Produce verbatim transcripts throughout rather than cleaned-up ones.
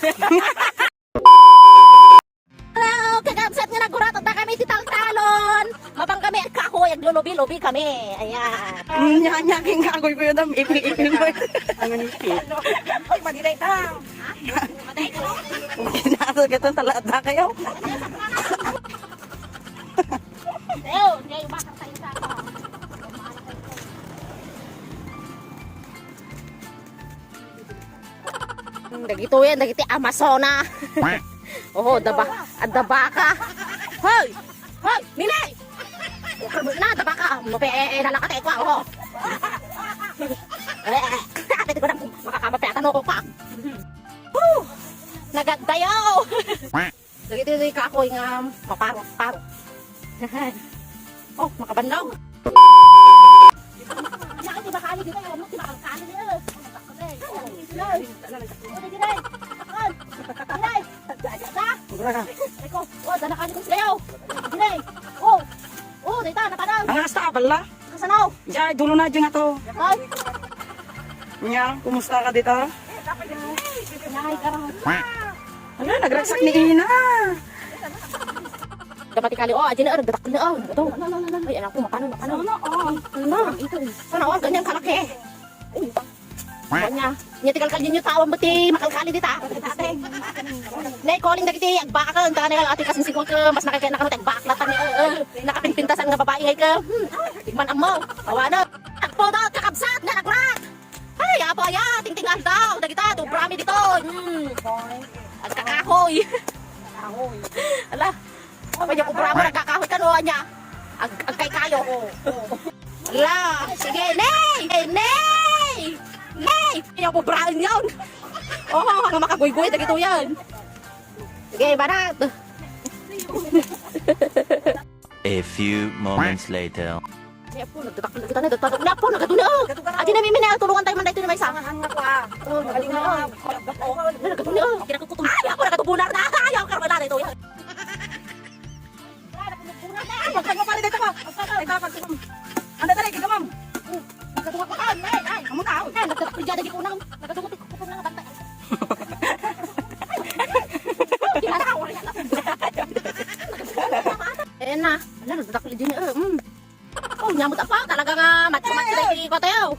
Hello, kakabsat nga naggurat, adda kami ti taltalon. Mabang kami, kahoy, aglulubi-lubi kami. Ayan. Mm, nya, nya, king kahoy ko yun, am, ipil-ipil mo. Ang ipil. Ay, madiray ta. Madiray ka, no? Ginasal ka itong talata kayo. Ayaw, ayaw, bakit tayo sa ako? Dagitoy, dagiti Amazona. Oho, adda ba-, adda baka. Hoy! Hoy! Ninay! Na, adda baka. Mape-, eh, eh, nalakate ko, oho. Eh, eh, eh. Pwede ko na makakamape at ano ko pa. Woo! Nagagdayaw! Dagiti kahoy nga maparo, paro. Oh, makabanlaw. Yan, di ba kali dito? Ano, di ba ang kali dito? Ano, di ba? Ay, ko, oh, dana kali ko sa'yo. Dinay. Oh, oh, dita, natanang. Ang asta, abala. Kasano? Diay, dulo na, diay nga to. Ay. Nya, kumusta ka dita? Ay, garang. Ala, nagragsak ni Ina. Dapat ikali, oh, adin na, dadak na, oh. Ito. Ay, anak ko, mapano, mapano. Sana all. Ito. Sana all, ganyan kalaki. Uy, nya, nya ti kalkal ninyo tawon mo ti makalkali dita. Nay, calling dagiti agbakak, ang tangan nila, ati, kasinsiguro ka, mas nakakaya na kami ti agbakak, latan, eh, eh, nakapimpintasan nga babae ngay ka. Hmm, di man ammo, awanan. Agpudot, kakabsat, nga nagrat! Ay, apo, aya, tingting aldaw, dagita, tubrami dito. Hmm. Agkakahoy. Ala, Apo, nya, obra mo, nagkakahoy ka, no, anya? Ag-, agkaykayo. Ala, sige, nay! Nay! Nay! Nay! Nya, obraen yon. Oh, nga makaguygoy, dagito yan. Sige, banat. A few moments later. Ay, apo, nagtatak-, nagtatak-, nagtatak-, apo, nagaduna. Adi na, Mimi, na, tulungan tayo man dito na may isa. Oh, nagaduna. Ay, nagaduna. Ay, apo, nagatubunar na. Ay, apo, karwala na ito. Ay, pagpag mo pare dito ko. Ay, pagpag mo. Ano dali, kita, ma'am? Nagkadunga ko, ay, ay, ay. Amo na, oh. Ay, nagkadunga ko, nagkadunga ko, nagkadunga ko, bantay. Ayan na. Ala, nagdakli din, eh. Mm. Oh, nyamot apa? Talaga nga, macho-macho na yung iko tayo.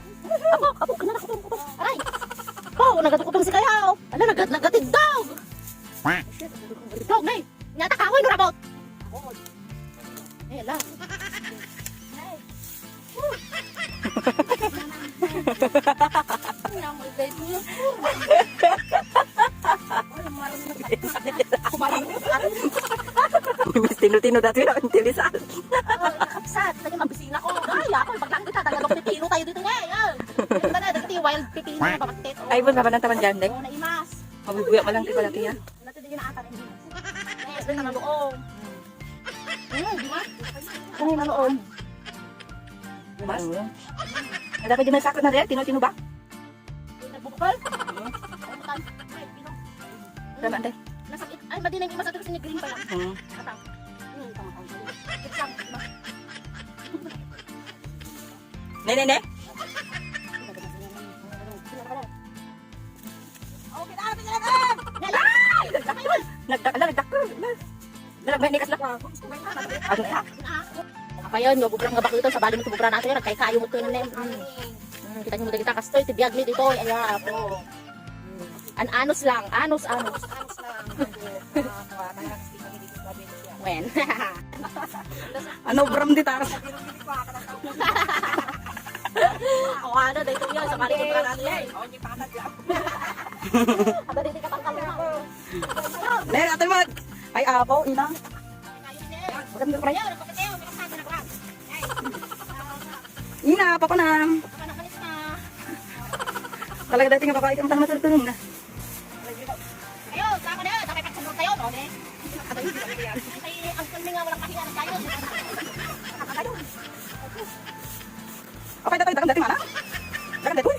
Apo, apo, ano na, aray. Oh, nagatukupan si kayo. Ala, nag-, nagatigdog. Dog, nay. Nyata kahoy, no, rabot. Eh, la. Mas tino-tino dati na ang tilisal. Kapsat, lagi mabisina ko. Ay, ako, paglang kita, taga-dok pipino tayo dito nga, eh. Ano na, dito, wild pipino, babatit. Ay, bon, naman ang taman dyan, eh. Oh, naimas. Mabubuya pa lang, di pala, tiya. Nati di na ata, hindi. Eh, sa mga buong. Hmm, di ba? Ano yung ano, oh? Mas? Ada pa di may sakit na rin, tino-tino ba? Nagbubukal? Tama, ante. Nasakit. Ay, madi na yung imas, ito kasi green pa lang. Hmm. Ata. Hmm, tama, tama. Ito lang, di ba? Ne, ne, ne? Oh, kita, kita, kita. Nalay! Nagdak-, ala, nagdakkel. Nalagmay ni kaslak. Ano ka? Apayon, no, bubrang nga bakito, sa bali mo ti bubrang nato, nagkaykayo mo to, ne. Mm. Mm, kita nyo mo dagita, kastoy, ti biag mi dito, ay, ala, apo. Mm. An-, anus lang, anus, anus. Anus lang. Wen. Ano, bram di taras? O, ano, dahil ito yan, sa balik yung parang yan. Ada dito ka tangkal na. Ner, ate mo. Ay, apo, ina. Maganda pa yan. Ina, papa na. Talaga dati nga babae, ang tanong matulog na. Ayo, sama na, sabay pagsunod tayo, no, ne? Ay, ang kami nga, walang kahiyan tayo. Okay, dati, dati, dati, mana? Dati, dati, uy.